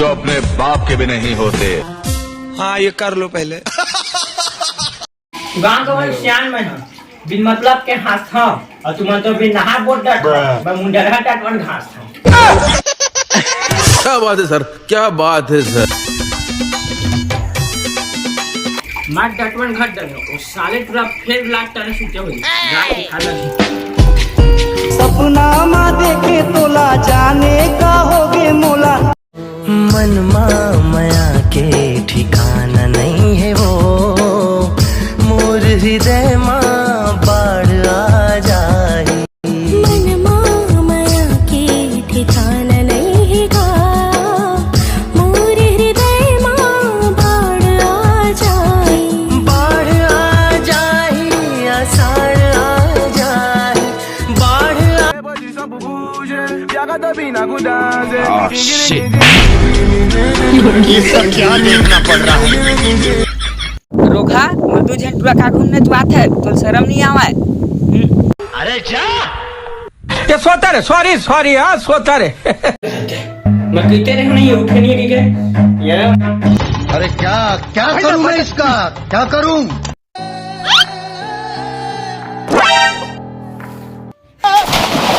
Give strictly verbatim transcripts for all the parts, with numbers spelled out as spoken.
जो अपने बाप के भी नहीं होते। हाँ, ये कर लो पहले। गांव के मन सियान मन ह बिन मतलब के हाँसथव, अउ तुमन तो बिन नहा बोट डट, मैं मुंडरहा डटवन घास था। क्या बात है सर, क्या बात है सर। मैं डटवन घट डटवन, वो साले पूरा फेर लाट टने सुते हुई। रात उठा लगी। सपना मा देखे तोला, जाने का होगे मोला। मन मा मया के ठिकाना नहीं है वो, मोर हृदय मा बाढ़ आ जाए। मन मा मया के ठिकाना नहीं है गा, मोर हृदय मा बाढ़ आ जाए। बाढ़ आ जाए, असाढ़ आ जाए, बाढ़ आ ये सब क्या देखना पड़ रहा है? रोखा, मोर दू झन टुरा का घूमने जात हे, तोर शरम नहीं आवे? अरे जा। ये सोता रे, सॉरी, सॉरी, हाँ, सोता रे। मैं कहते रहे नहीं, उठे नहीं, ठीक है? ये अरे क्या, क्या करूं मैं इसका, क्या करूं?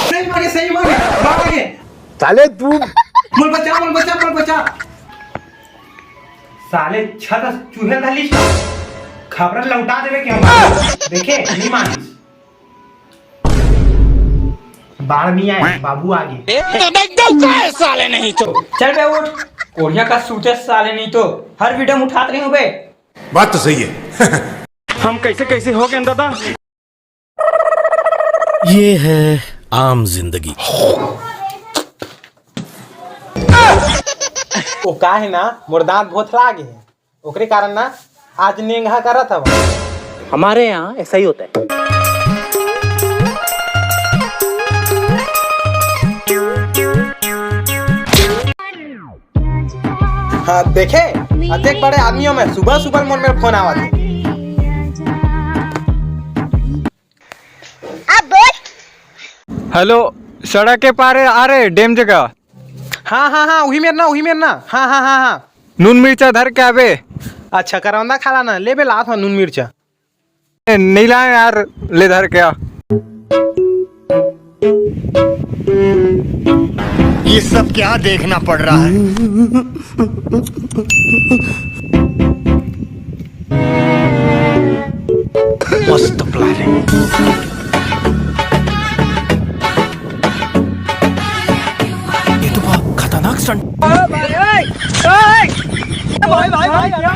सही मारे, सही मारे, बाबा के। साले तू मोर बचा, मोर बचा, मोर बचा। साले छत चूहे धलिस, खबरन लौटा देवे के हम। देखे, नहीं मानिस। बाढ़ नहीं आए, बाबू आ गए। तो देख, देख, साले नहीं तो। चल बे उठ, कोढ़िया का सूते साले नहीं तो। हर वीडियो में उठात रही हूँ बे। बात तो सही है। हम कैसे कैसे हो गए दादा? ये है आम जिंदगी। वो का है ना, मोर दांत भोथला गे हे, ओकरे कारण ना आज नेंगहा करत हव। हमारे यहाँ ऐसा ही होता है। हाँ, देखे, अतेक बड़े आदमी हो मैं, सुबह सुबह मोर मेर फोन आवत हे। अब बोल। हेलो, सड़क के पारे आ रहे, डैम जगह। हाँ, हाँ, हाँ, उही मेर ना, उही मेर ना। हाँ, हाँ, हाँ, हाँ। नून मिर्चा धर के आबे। अच्छा, करौंदा खाला ना, लेबे लात हूँ नून मिर्चा। ए, नहीं लाए यार, ले धर के आ। ये सब क्या देखना पड़ रहा है? मस्त प्लानिंग। ये तो बहुत खतरनाक स्टंट।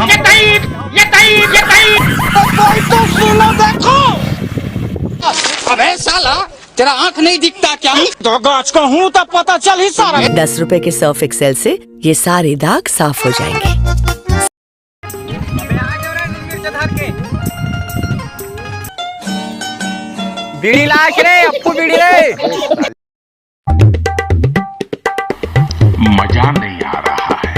ये टाइप, ये टाइप, ये टाइप। भाई तो सुनो, देखो। अबे साला, तेरा आंख नहीं दिखता क्या? तो गाछ का हूँ तब पता चल ही सारा। दस रुपए के सर्फ एक्सेल से ये सारे दाग साफ हो जाएंगे। बीड़ी लाश रे, अप्पू बीड़ी रे। मजा नहीं आ रहा है।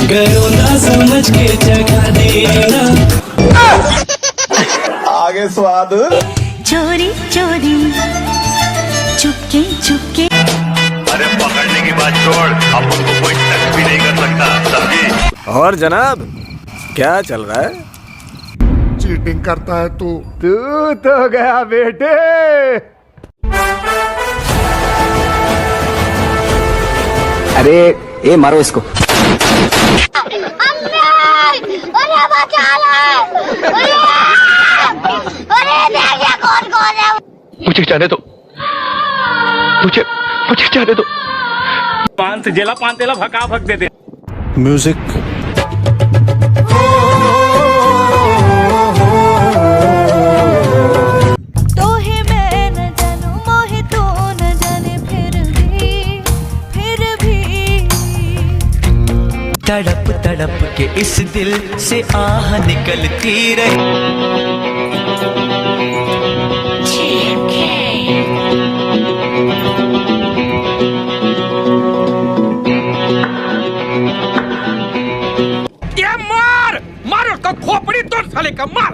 गयो ना समझ के जगा देना। आगे स्वाद। चोरी चोरी, चुपके चुपके। अरे पकड़ने की बात छोड़, अब उनको कोई टच भी नहीं कर सकता, समझी? और जनाब, क्या चल रहा है? चीटिंग करता है तू। तू तो गया बेटे। अरे, ए, मारो इसको। अम्मे! अरे, बचा ले! अरे! अरे, देखिए, कौन, कौन है? मुझे जाने दो, मुझे, मुझे जाने दो। पान से जेला पान तेला भका भक दे दे। म्यूजिक। तोहे मैं न जानू, मोहे तू न जाने, फिर भी, फिर भी। तड़प तड़प के इस दिल से आह निकलती रही। ये मार, मार उसको, खोपड़ी तोड़ साले का, मार।